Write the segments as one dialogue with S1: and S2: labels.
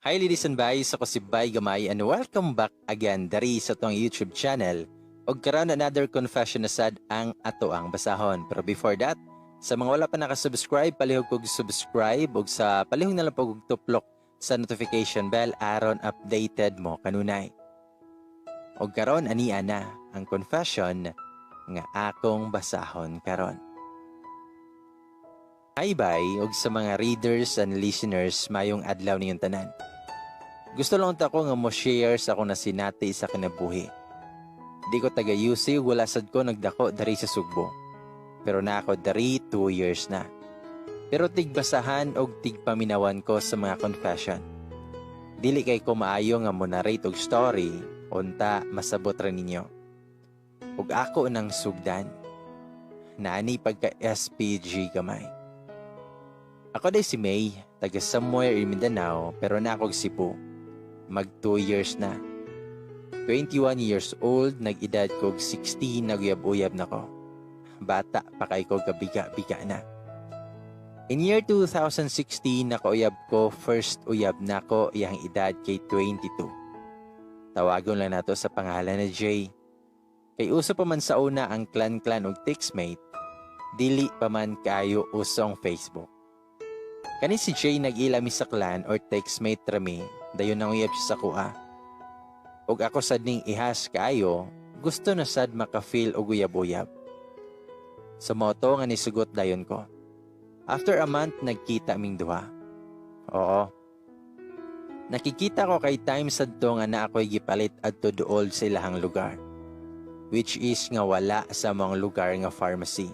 S1: Hi, ladies and guys, ako si Bay Gamay and welcome back again dari sa atong YouTube channel. Og karon, another confession na sad ang ato ang basahon. Pero before that, sa mga wala pa nakasubscribe, palihog kog subscribe ug sa palihog na lang po og tuplok sa notification bell aron updated mo kanunay. Og karon, ania na ang confession nga akong basahon karon. Hi, bay, ug sa mga readers and listeners, mayong adlaw ninyong tanan. Gusto lang ta ko nga mo share sa akong nasinati sa kinabuhi. Di ko taga UC ug wala sad ko nagdako dari sa Sugbo. Pero naa ko dari 2 years na. Pero tigbasahan og tigpaminawan ko sa mga confession. Dili kay ko maayo nga mo narrate og story, unta masabot ra ninyo. Ug ako nang sugdan. Naani pagka SPG gamay. Ako diay si May, taga somewhere in Mindanao, pero naa kog Cebu. Mag 2 years na. 21 years old, nag-edad kog 16, naguyab-uyab na ko. Bata pa kay ko, kabiga-biga na. In year 2016, nakauyab ko, first uyab na ko, iyang edad kay 22. Tawagon lang nato sa pangalan na Jay. Kay uso pa man sa una ang clan-clan og textmate, dili pa man kaayo usong Facebook. Kani si Jay, nag-ila mi sa clan or textmate rami, dayon nanguyab siya sa akoa. Ug ako sad ning ihas kaayo, gusto na sad maka-feel og uyab-uyab. Sa mao to nga nisugot dayon ko. After a month, nagkita ming duha. Oo. Nakikita ko kay time sad to nga naa ko'y gipalit adto duol sa ilahang lugar. Which is nga wala sa mga lugar nga pharmacy.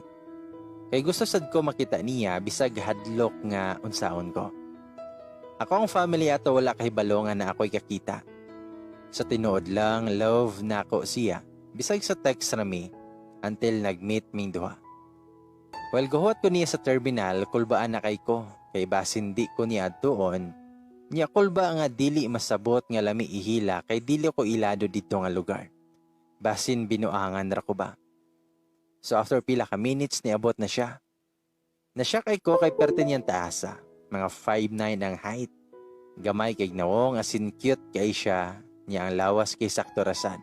S1: Kay gusto sad ko makita niya bisag hadlok nga unsaon ko. Ako ang family ato wala kahibalo nga naa ko'y kakita. Sa tinuod lang, love nako siya. Bisag sa text rami until nag-meet ming duha. Well, guhuwat ko niya sa terminal, kulbaan na kay ko. Kay basin di ko niya adtuon. Niya kulba nga dili masabot nga lami ihila kay dili ko ilado dito nga lugar. Basin binuangan ra ko ba. So after pila ka minutes, niabot na siya. Na-shock kay ko kay perte niyang taasa. Mga 5'9 ang height. Gamay kay nawong, asin cute kay siya. Niya ang lawas kay sakto ra sad.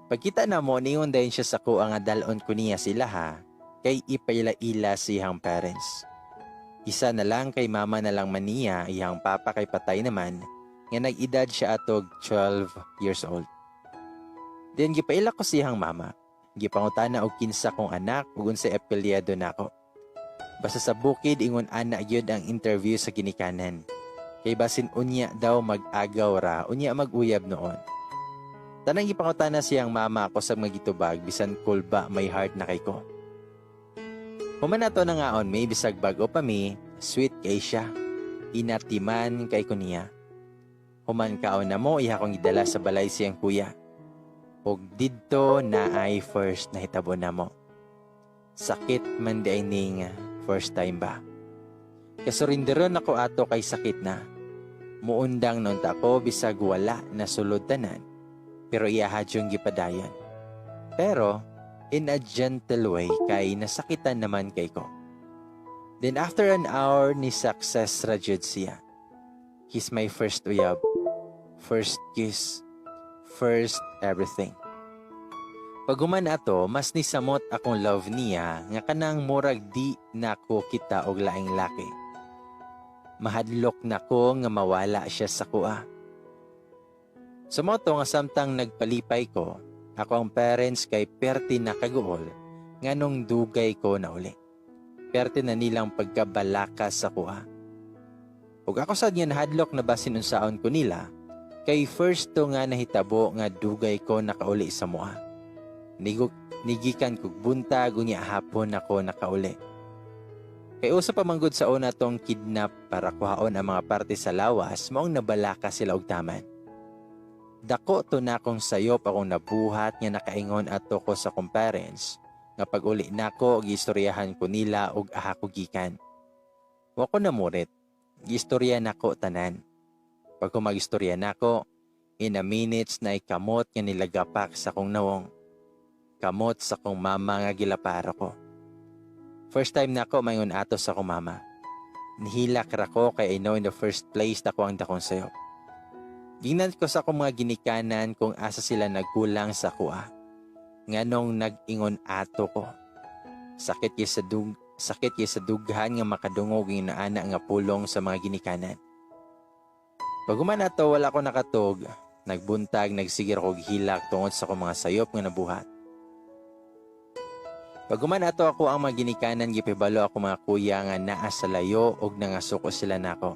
S1: Pagkita na mo, niingon dayon siya sa akoa nga dalon ko niya sila ha, kay ipaila-ila siyang parents. Isa na lang kay mama na lang man niya, iyang papa kay patay naman, nga nag-edad siya atog 12 years old. Then gipaila ko siyang mama. Gipangutana og kinsa kong anak ug unsay apelyido nako. Basta sa bukid, ingon ana gyud ang interview sa ginikanan. Kay basin unya daw mag-agaw ra, unya mag-uyab noon. Tanang gipangutana siyang mama ako sa mga gitubag bisan kulba may heart na kay ko. Human ato na ngaon may bisag bag-o pa mi, sweet kay siya. Inatiman kay ko niya. Human kaon na mo, iya akong gidala sa balay siyang kuya. Ug didto na ay first nahitabo namo. Sakit man di ay ning first time ba. Kasurinderon ako ato kay sakit na. Muundang nun ta ko bisag wala na sulod tanan. Pero iyaha yung gipadayon. Pero in a gentle way kay nasakitan naman kay ko. Then after an hour, ni success ra jud siya. He's my first uyab, first kiss, first everything. Paghuman ato, mas nisamot akong love niya nga kanang murag di nako kita og laing laki. Mahadlok na ko nga mawala siya sa akoa. Sa mao to nga samtang nagpalipay ko, ako ang parents kay perti na kaguol nganong dugay ko na uli. Perti na nilang pagkabalaka sa akoa. Ug ako sad nga nahadlok na basin unsaon ko nila kay first to nga nahitabo nga dugay ko nakauli sa mua. Niguk nigikan kog buntag, unya hapon ako nakauli. Kay uso pa manggod sa una tong kidnap para kuhaon ang mga parte sa lawas, maong nabalaka sila og taman. Dako to na akong sayop akong nabuhat nga nakaingon ato ko sa akong parents nga pag uli nako, giistoryahan ko nila og aha ko gikan. Wa ko namurit. Giistorya nako tanan. Pag ko magistorya nako, in a minutes na ikamot nga nilagapak sa akong nawong. Kamot sa akong mama nga gilaparo ko. First time nako maingon ato sa akong mama. Nihilak ra ko kay I know in the first place dako ang dakong sayop. Gingnan ko sa akong mga ginikanan kung asa sila nagkulang sa akoa. Nganong nag-ingon ato ko. Sakit kay sa dughan nga makadungog ang naana nga pulong sa mga ginikanan. Paghuman ato, wala ko nakatog. Nagbuntag, nagsigir ko hilak tungod sa akong mga sayop nga nabuhat. Paghuman ato, ako ang mga ginikanan gipibalo ako mga kuya nga naa sa layo og nangasuko sila nako.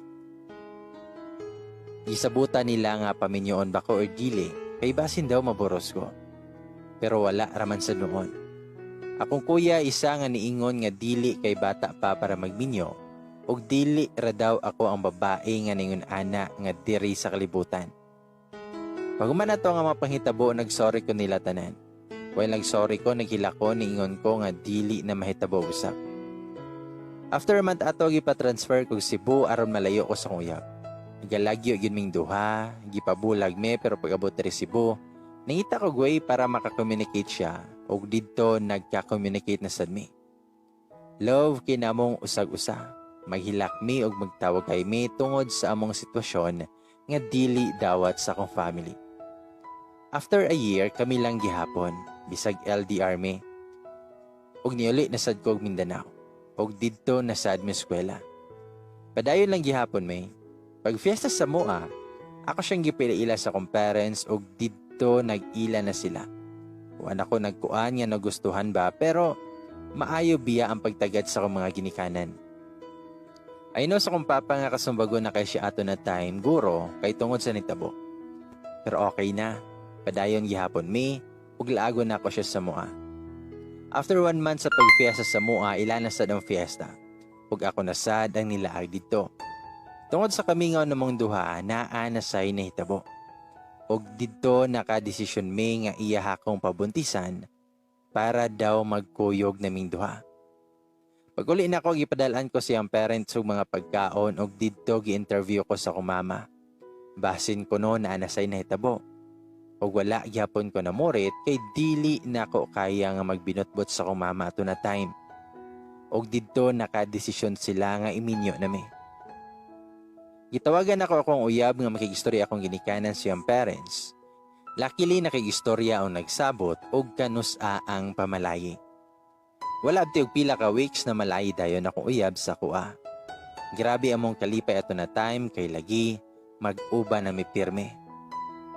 S1: Gisabutan nila nga paminyoon ba ko or dili kay basin daw maburos ko. Pero wala raman sa noon. Akong kuya isa nga niingon nga dili kay bata pa para magminyo ug dili ra daw ako ang babae nga ningon ana nga diri sa kalibutan. Paghuman ato nga mga panghitabo, nagsorry ko nila tanan. While nagsorry ko, naghilak ko, niingon ko nga dili na mahitabo usab. After a month ato, gipa-transfer kog Cebu aron malayo ko sa kong uyab. Galagyo gyud ming duha, gipabulag me, pero pag-abot diri Cebu, nangita ko way para maka-communicate siya ug didto nagka-communicate na sad mi. Love kinamong usag-usa. Maghilak mi ug magtawag kay mi tungod sa among sitwasyon nga dili dawat sa akong family. After a year, kami lang gihapon, bisag LDR mi. Ug niuli na sad ko og Mindanao. Ug didto na sad mi eskwela. Padayon lang gihapon mi. Pag fiesta sa Moa, ako siyang gipila sa akong parents ug didto nag-ila na sila. Wa na ko nagkuan nga nagustuhan ba, pero maayo biya ang pagtagad sa akong mga ginikanan. I know sa akong papa nga kasumbago na kay siya ato na time, guro, kay tungod sa nitabo. Pero okay na, padayon gihapon mi, ug laagon na ako siya sa Moa. After one month sa pagfiesta sa Moa, ila na sad ang fiesta. Ug ako na sad ang nilaag dito. Tungod sa kamingaw namong duha, naa na say nahitabo. Ug didto nakadesisyon mi nga iya akong pabuntisan para daw magkuyog naming duha. Pag-uli na ako, gipadalaan ko siyang parents og mga pagkaon ug didto gi-interview ko sa akong mama. Basin ko no naa na say nahitabo. Ug wala gyapon ko namurit kay dili na ko kaya nga magbinutbot sa akong mama ato na time. Ug didto nakadesisyon sila nga iminyo nami. Gitawagan ako akong uyab nga makigistorya akong ginikanan siyang parents. Luckily, nakigistorya ang nagsabot og kanus-a ang pamalayi. Wala abti og pila ka weeks na malayi dayon akong uyab sa akoa. Grabe among kalipay ato na time kay lagi mag-uba na mi pirme.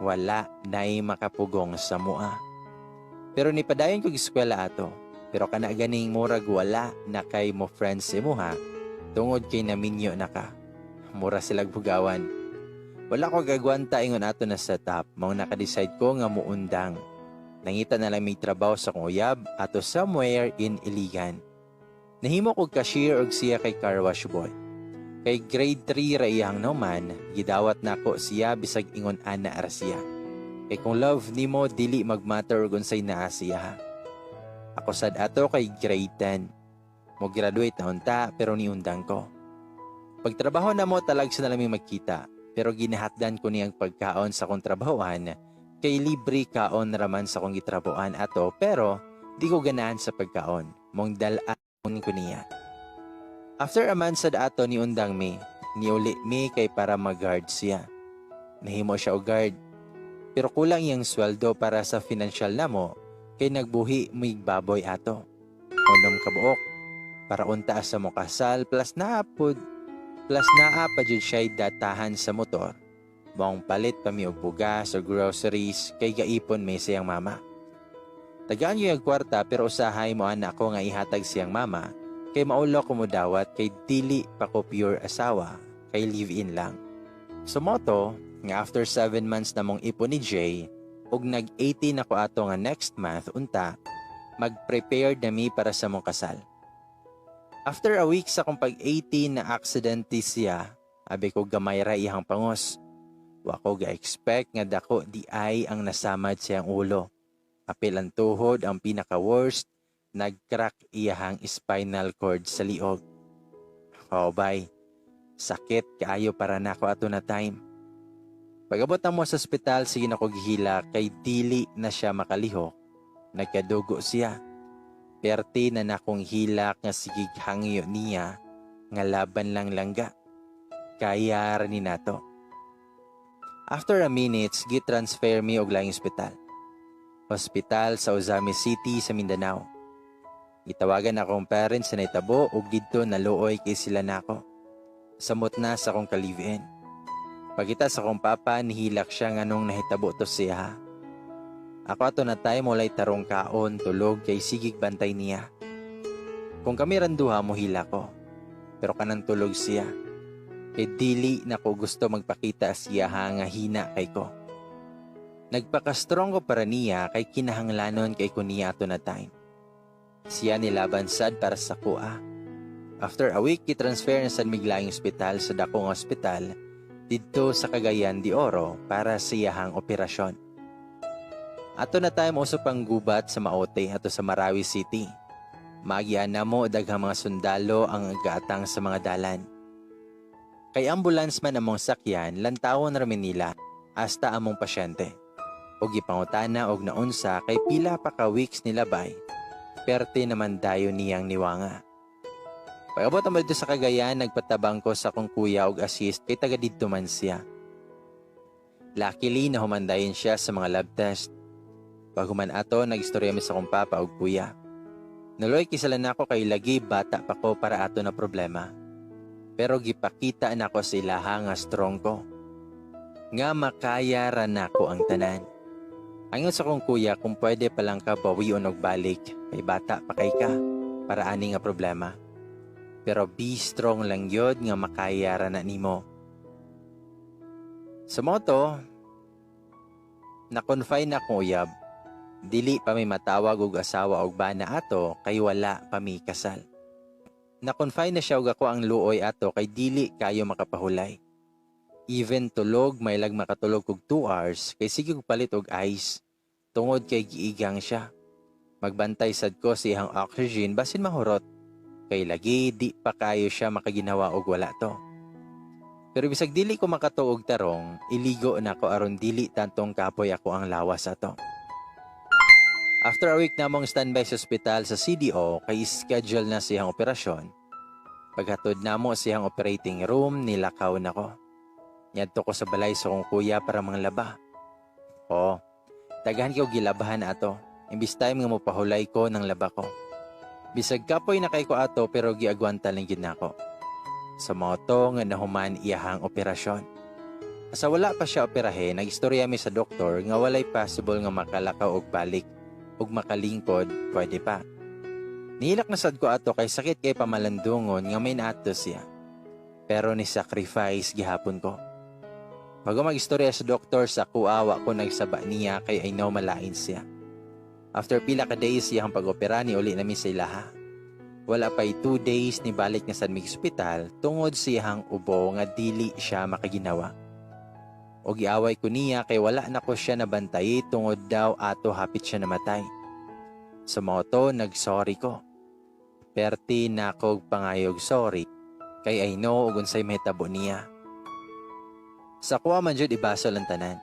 S1: Wala nay makapugong sa mua. Pero nipadayon kog eskwela ato. Pero kana ganing murag wala na kay mo friends imuha tungod kay naminyo na ka. Mura silag bugawan. Wala ko gagwanta ingon ato na setup, mao naka-decide ko nga muundang. Nangita na lang may trabaho sa akong uyab ato somewhere in Iligan. Nahimo kog cashier og siya kay car wash boy. Kay grade 3 ra iyang naman, gidawat nako siya bisag ingon ana ra siya. Kay kung love nimo, dili magmatter og unsay naa siya ha. Ako sad ato kay grade 10. Mo graduate na unta pero niundang ko. Pagtrabaho na mo, talag sa na lang magkita, pero ginahatdan ko niyang pagkaon sa akong trabahoan kay libre kaon raman sa akong gitrabahoan ato, pero di ko ganahan sa pagkaon. Mong dal-an ko niya. After a month sad ato, niundang mi. Niuli mi kay para mag-guard siya. Nahimo siya og guard. Pero kulang iyang sweldo para sa financial namo kay nagbuhi mig baboy ato. 6 ka buok. Para unta sa mo kasal plus naa pa jud siya datahan sa motor. Maong palit pa mi og bugas o groceries kay gaipon may siyang mama. Tagaan yung kwarta, pero usahay mo ana ako nga ihatag siyang mama kay maulo ko mo dawat kay dili pa ko pure asawa kay live-in lang. So moto nga after 7 months na mong ipon ni Jay ug nag-18 ako ato nga next month unta, mag-prepare na mi para sa mong kasal. After a week sa akong pag-18 na aksidente siya, abi ko gamay ra iyang pangos. Wa ko ga-expect nga dako di ay ang nasamad siyang ulo. Apil ang tuhod, ang pinaka-worst, nag-crack iyahang spinal cord sa liog. Oh, bye. Sakit kaayo para nako ato na time. Pag-abot na mo sa ospital, sige na ko gihila kay dili na siya makalihok. Nagkadugo siya. Perti na nakong hilak nga sigig hangyo niya. Nga laban lang, langga. Kaya ra ni nato. After a minutes, gi-transfer mi og laing ospital. Hospital sa Ozamiz City sa Mindanao. Gitawagan akong parents sa nahitabo ug didto naluoy kay sila nako. Samot na sa akong ka-live-in. Pagkita sa akong papa, nihilak siya nganong nahitabo to siya. Ako ato na time walay tarong kaon, tulog kay sigig bantay niya. Kung kami rang duha, mohilak ko. Pero kanang tulog siya. Kay dili na ko gusto magpakita siya ha nga hina kay ko. Nagpaka-strong ko para niya kay kinahanglanon kay ko niya ato na time. Siya nilaban sad para sa akoa. After a week, i-transfer na sa mig laing ospital sa dakong ospital didto sa Cagayan de Oro para sa iyahang operasyon. Ato na time, uso pang gubat sa Maote ato sa Marawi City. Maagian namo, daghang mga sundalo ang gaatang sa mga dalan. Kay ambulance man among sakyan, lantawon ra mi nila hasta among pasyente. Og gipangutana og naunsa kay pila pa ka weeks nila bay. Perte naman dayon niyang niwanga. Pag-abot mo dito sa Cagayan, nagpatabang ko sa akong kuya og assist kay taga didto man siya. Luckily, nahuman dayon siya sa mga lab test. Paghuman ato, nagistorya mi sa akong papa og kuya. Naluoy kay sila nako kay lagi bata pa ko para ato na problema. Pero gipakita nako sa ilaha nga strong ko. Nga makaya ra nako ang tanan. Angon sa akong kuya, kung pwede pa lang ka bawion og balik kay bata pa kay ka para ani nga problema. Pero be strong lang yod nga makaya ra na nimo. Sa mao to, na-confine na akong uyab. Dili pa mi matawag og asawa og bana ato kay wala pa mi kasal. Na-confine na siya og ako ang luoy ato kay dili kayo makapahulay. Even tulog, may lag makatulog og 2 hours kay sige og palit og ice tungod kay giigang siya. Magbantay sad ko sa iyang oxygen basin mahurot. Kay lagi di pa kayo siya makaginawa og wala to. Pero bisag dili ko makatuog tarong, iligo na ko aron dili tantong kapoy ako ang lawas ato. After a week namong standby sa ospital sa CDO kay schedule na siyang operasyon. Paghatod namo siyang operating room, nilakaw na ko. Niadto ko sa balay sa kong kuya para manglaba. Oh, daghan ko gilabahan ato. Imbis time nga mopahulay ko ng laba ko. Bisag kapoy na kay ko ato, pero giagwanta lang gid nako. Sa mao to nga nahuman iyahang operasyon. Sa wala pa siya operahe, nagistorya mi sa doktor nga walay possible nga makalakaw og balik ug makalingkod pwede pa. Nihilak na sad ko ato kay sakit kay pamalandungon nga may naato siya. Pero ni sacrifice gihapon ko. Bago magistorya sa doktor sa kuawa ko nagsaba niya kay I know malain siya. After pila ka days siyang pag-opera, ni uli nami sa ilaha. Wala pa'y 2 days, ni balik na sa mig ospital tungod siyang ubo nga dili siya makaginawa. O giaway ko niya kay wala na ko siya nabantay tungod daw ato hapit siya namatay. Sa mao to, nagsorry ko. Perti na kog pangayog sorry kay I know ug unsay mahitabo niya. Sa kuha man jud ibasol ang tanan.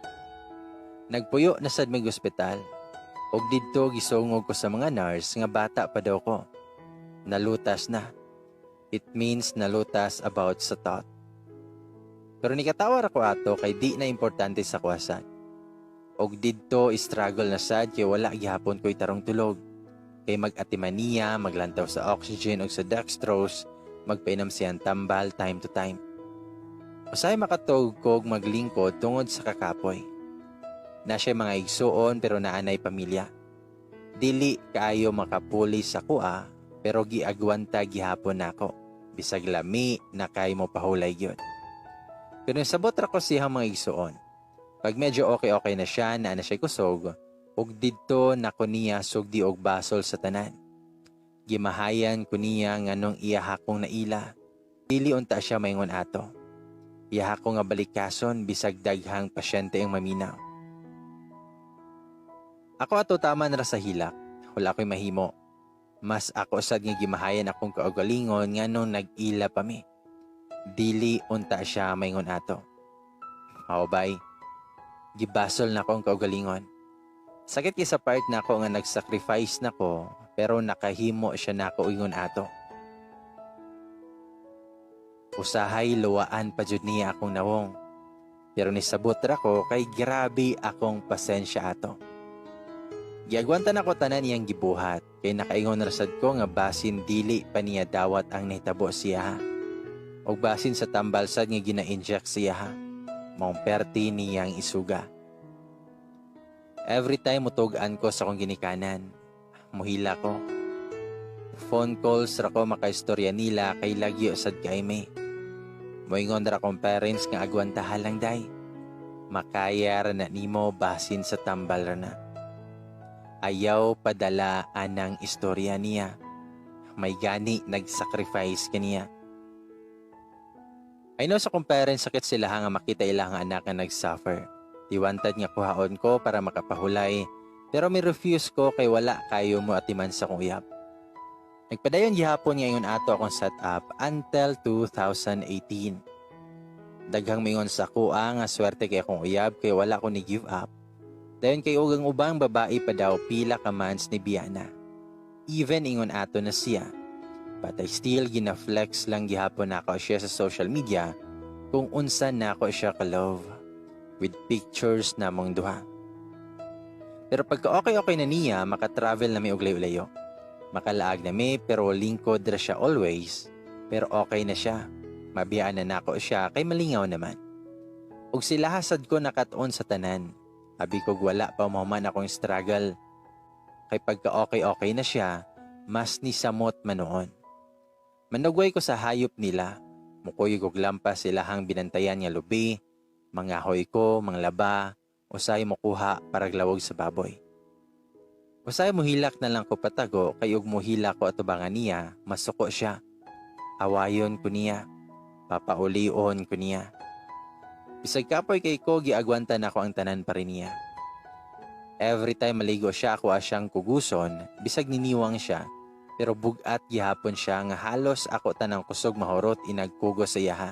S1: Nagpuyo na sad mig ospital. Og didto gisungog ko sa mga nurse nga bata pa daw ko. Nalutas na. It means nalutas about sa thought. Pero nikatawar ako ato kay di na importante sa kuwasan. Og didto struggle na sad kay wala gihapon ko'y tarong tulog. Kay mag-atimaniya, maglantaw sa oxygen og sa dextrose, magpainom siyang tambal time to time. Usahay makatuog kog maglingkod tungod sa kakapoy. Na siya mga igsuon pero naanay pamilya. Dili kaayo makapuli sa kuha pero giagwanta gihapon nako. Bisag lami na kay mo pahulay gyud. Pero sabot ra ko siyang mga igsuon. Pag medyo okay-okay na siya, naa na siya kusog, ug didto na ko niya sugdi og basol sa tanan. Gimahayan ko niya nganong iya hakong naila. Dili unta siya maingon ato. Iya ko nga balikason bisag daghang pasyente ang maminaw. Ako ato tama na ra sa hilak. Wala ko'y mahimo. Mas ako sad nga gimahayan akong kaugalingon nganong nag-ila pa mi. Dili unta siya maingon ato. Aw bay. Gibasol na ko ang kaugalingon. Sakit kay sa part nako nga nag-sacrifice nako pero nakahimo siya nako ingon ato. Usahay luwaan pa jud niya akong nawong. Pero nisabot ra ko kay grabe akong pasensya ato. Giagwanta nako tanan iyang gibuhat kay nakaingon ra sad ko nga basin dili pa niya dawat ang nahitabo siya. Og basin sa tambal sad nga gina-inject siya. Maong perti niyang isuga. Every time mutug-an ko sa akong ginikanan, muhila ko. Phone calls ra ko makaistorya nila kay lagyo sad kay mi. Moingon ra akong parents nga agwantahan lang day. Makaya ra na nimo, basin sa tambal ra na. Ayaw padala anang istorya niya. May gani nag-sacrifice kaniya. I know sa akong parents sakit sila nga makita ilang anak nga nag-suffer. Tiwantad nga kuhaon ko para makapahulay, pero mi refuse ko kay wala kayo mo atiman sa akong uyab. Nagpadayon gihapon ngayon ato akong setup until 2018. Daghang mingon sa akoa nga swerte kay akong uyab kay wala ko ni give up. Dayon kay ugang ubang babae pa daw pila ka months ni Biana. Even ingon ato na siya. But I still gina-flex lang gihapon nako siya sa social media kung unsa nako siya ka-love with pictures namong duha. Pero pagka okay-okay na niya, makatravel na mi og layo-layo. Makalaag na mi, pero lingkod ra siya always. Pero okay na siya. Mabiyaan na nako siya kay malingaw naman. Ug sila hasad ko nakatuon sa tanan. Abi kog wala pa mahuman akong struggle. Kay pagka okay-okay na siya, mas ni samot man noon. Manugway ko sa hayop nila. Mukuyog og lampas silahang binantayan nga lubi, mangahoy ko, manglaba, usay mokuha para lawog sa baboy. Usay mohilak na lang ko patago kay ug mohilak ko atubangan niya, masuko siya. Awayon ko niya. Papaulion ko niya. Bisag kapoy kay ko, giagwanta nako ang tanan pa rin niya. Every time maligo siya, ako siyang kuguson, bisag niniwang siya, pero bugat gihapon siya nga halos ako tanang kusog mahurot inagkugos sa iyaha.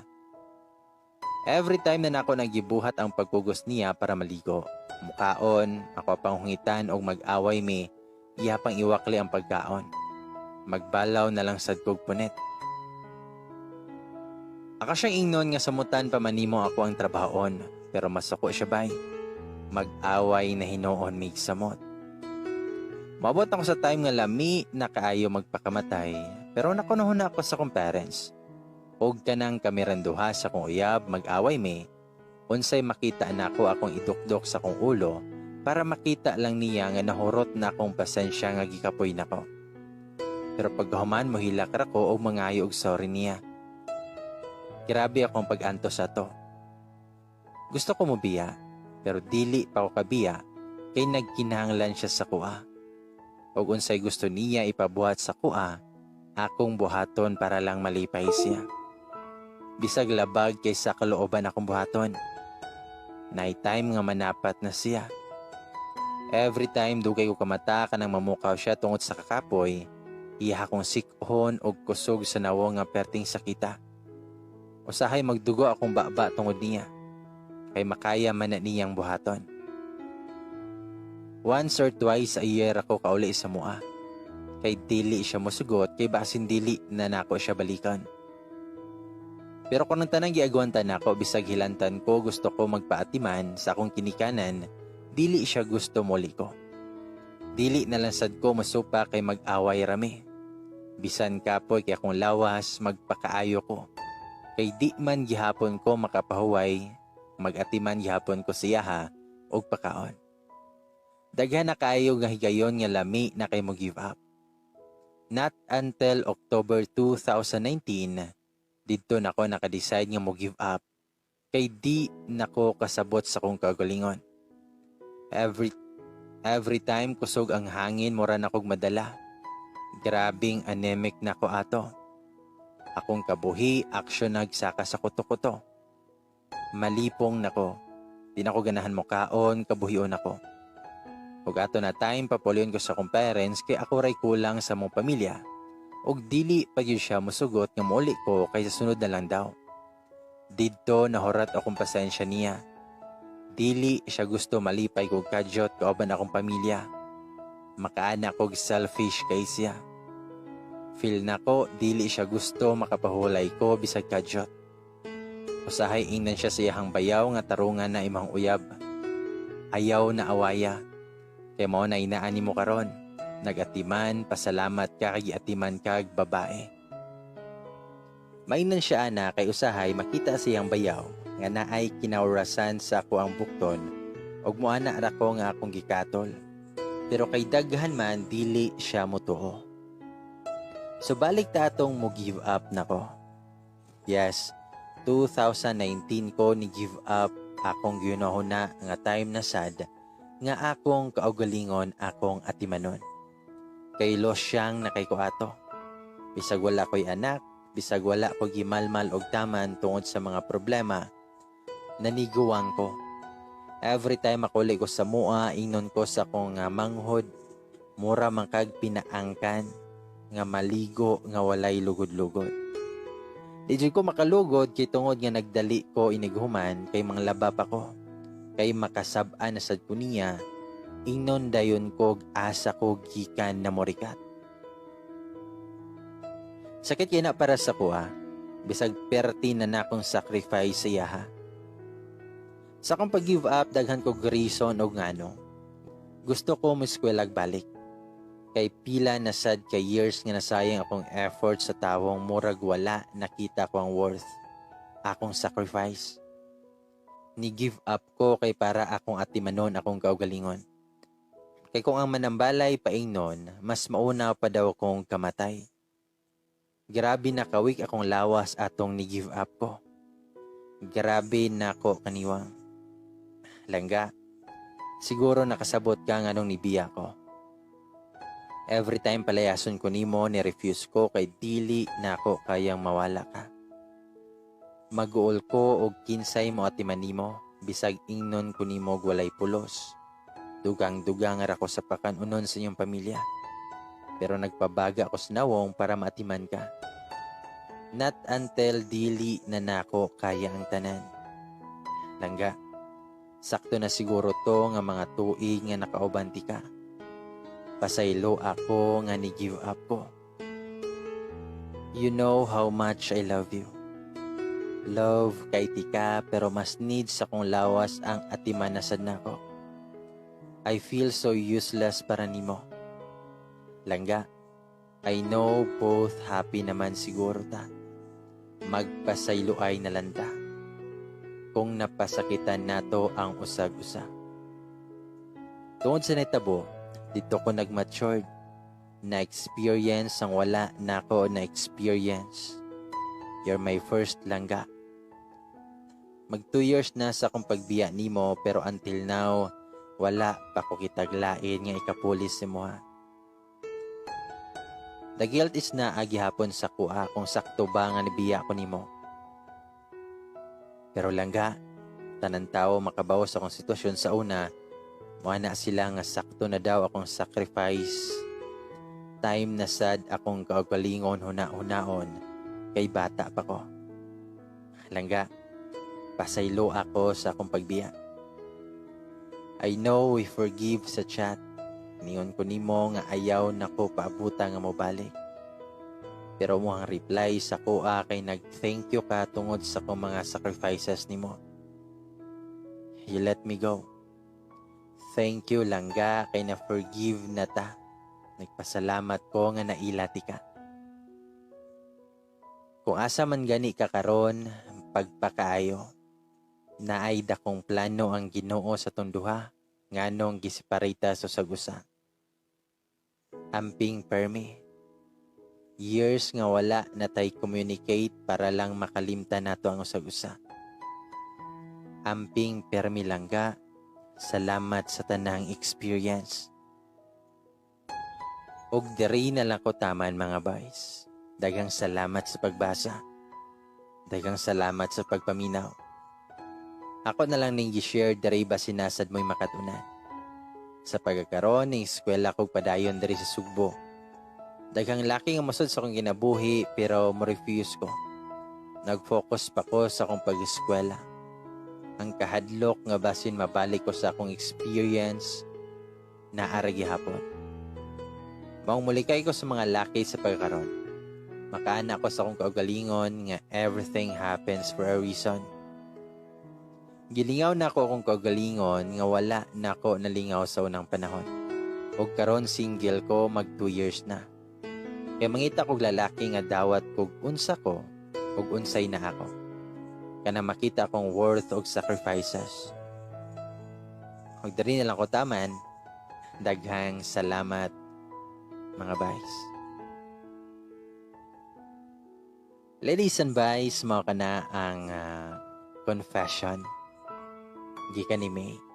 S1: Every time na nako nagibuhat ang pagkugos niya para maligo, mukaon, ako pang hungitan og mag-away mi, iya pang iwakli ang pagkaon. Magbalaw na lang sad kog punit. Aka siyang ingnon nga samutan pa manimo ako ang trabahoon, pero masuko siya bay. Mag-away na hinuon mig samot. Maabot ako sa time nga lami na kaayo magpakamatay, pero nakunahon na ako sa akong parents. Og kanang kamiranduha sa akong uyab mag-away mi, unsay makita nako akong idukdok sa akong ulo para makita lang niya nga nahurot na akong pasensya nga gikapoy nako. Pero pagkahuman mohilak ra ko og mangayo og sorry niya. Grabe akong pag-antos sa to. Gusto ko mobiya, pero dili pa ko kabiya kay nagkinahanglan siya sa kuha. Og unsay gusto niya ipabuhat sa kuha, akong buhaton para lang malipay siya. Bisag labag kay sa kalooban akong buhaton. Night time nga manapat na siya. Every time dugay ko kamata kanang mamukaw siya tungod sa kakapoy, iya akong sikhon og kusog sa nawong nga perting sakita. Usahay magdugo akong baba tungod niya. Kay makaya man na niyang buhaton. Once or twice a year ako kauli sa mua. Kay dili siya mosugot kay basin dili na nako siya balikan. Pero kung ang tanang giagwanta nako bisag hilantan ko, gusto ko magpaatiman sa akong kinikanan, dili siya gusto muli ko. Dili na lang sad ko masupa kay mag-away rami. Bisan kapoy kay akong lawas, magpakaayo ko. Kay di man gihapon ko makapahuway, mag-atiman gihapon ko siya ha, og pakaon. Daghan na kaayo nga higayon nga lami na kay mo give up. Not until October 2019, didto nako naka-decide nga mo give up kay di nako kasabot sa kong kagalingon. Every time kusog ang hangin, mura na kog madala. Grabing anemic nako ato. Akong kabuhi aksyon nagsaka sa kuto-kuto. Malipong nako. Di nako ganahan mo kaon, kabuhion ako. Ug ato na time papulion ko sa akong parents kay ako ray kulang sa mong pamilya. Ug dili pa gyud siya mosugot nga mouli ko kay sa sunod na lang daw. Didto nahurat akong pasensya niya. Dili siya gusto malipay kog kadyot kauban akong pamilya. Makaana kog selfish kay siya. Feel nako dili siya gusto makapahulay ko bisag kadyot. Usahay ingnan siya sa iyahang bayaw nga tarungan na imong uyab. Ayaw na awaya. Kay mao na inaan nimo karon. Nagatiman, pasalamat ka kay giatiman kag babae. Mainan siya ana kay usahay makita sa iyang bayaw nga naay kinawrasan sa ako ang bukton ug moana ra ko nga akong gikatol. Pero kay daghan man, dili siya motuo. So balik ta atong mo give up nako. Yes, 2019 ko ni give up, akong gihuna nga time na sad nga akong kaugalingon akong atimanon. Kay losyang na kay ko ato. Bisag wala ko'y anak, bisag wala ko gimalmal og taman tungod sa mga problema, naniguwang ko. Every time makuli ko sa mua, ingnon ko sa akong nga manghod, mura man kag pinaangkan nga maligo nga walay lugod-lugod. Di jud ko makalugod kay tungod nga nagdali ko inighuman kay manglaba pa ko. Kay makasab-an na sad ko niya, ingnon dayon ko asa ko gikan na morikat. Sakit kay na para sa kuha, bisag perti na nakong sacrifice sa iyaha. Sa akong pag-give up, daghan ko reason og ngano. Gusto ko mo eskwela balik. Kay pila na sad ka years nga nasayang akong effort sa tawong murag wala nakita ko ang worth akong sacrifice. Ni give up ko kay para akong atimanon akong kaugalingon. Kay kung ang manambalay paingnon, mas mauna pa daw kong kamatay. Grabe na ka-weak akong lawas atong ni give up ko. Grabe na ko kaniwang. Langga, siguro nakasabot ka nganong nibiya ko. Every time palayason ko nimo, ni-refuse ko kay dili na ako kayang mawala ka. Maguol ko og kinsay mo atiman nimo, bisag ingnon ko nimo og walay pulos. Dugang-dugang ra ko sa pakanunon sa inyong pamilya. Pero nagpabaga ko sa nawong para maatiman ka. Not until dili na nako kaya ang tanan. Langga, sakto na siguro to nga mga tuig nga nakauban ti ka. Pasaylo ako nga ni give up ko. You know how much I love you. Love kay tika, pero mas needs sa kong lawas ang atiman na sad nako. I feel so useless para nimo. Langga, I know both happy naman siguro ta. Magpasayloay na lang ta kung napasakitan nato ang usag-usa. Tungod sa nitabo, dito ko nag-matured. Na-experience ang wala nako na-experience. You're my first, langga. Mag 2 years na sa akong pagbiya nimo, pero until now, wala pa ko kitaglain nga ikapulis si mo ha. The guilt is naa gihapon sa kuha kung sakto ba nga nibiya ko nimo. Pero langga, tanan tao makabaw sa akong sitwasyon sa una, na sila nga sakto na daw akong sacrifice. Time na sad akong kaugalingon huna-hunaon kay bata pa ko. Langga, pasaylo ako sa akong pagbiya. I know we forgive sa chat. Ningon ko nimo nga ayaw nako paabuta nga mobalik. Pero mo ang reply sa kuha kay nag-thank you ka tungod sa akong mga sacrifices nimo. You let me go. Thank you, langga, kay na forgive na ta. Nagpasalamat ko nga nailati ka. Kung asa man gani ka karon, pagpakaayo. Naay dakong plano ang Ginoo sa atong duha nganong giseparate sa usag-usa. Amping permi. Years nga wala na tay communicate para lang makalimtan nato ang usag-usa. Amping permi, langga. Salamat sa tanang experience. Og diri na lang ko taman, mga boys. Daghang salamat sa pagbasa. Daghang salamat sa pagpaminaw. Ako na lang ning gi-share diri basin naa sad mo'y makatunan. Sa pagkakaroon ning eskwela ko padayon diri sa Sugbo. Daghang laki nga mosud sa akong kinabuhi, pero mo refuse ko. Nag-focus pa ko sa akong pag-eskwela. Ang kahadlok nga basin mabalik ko sa akong experience naa ra gihapon. Maong mulikay ko sa mga laki sa pagkaron. Makaana ko sa akong kaugalingon nga everything happens for a reason. Gilingaw nako akong kaugalingon nga wala nako nalingaw sa unang panahon. Og karon single ko, mag 2 years na. Kay mangita kog lalaki nga dawat kog unsa ko ug unsay na ako. Kana makita akong worth og sacrifices. Og diri na lang ko taman. Daghang salamat, mga guys. Ladies and guys, mao kana ang confession gikan ni May.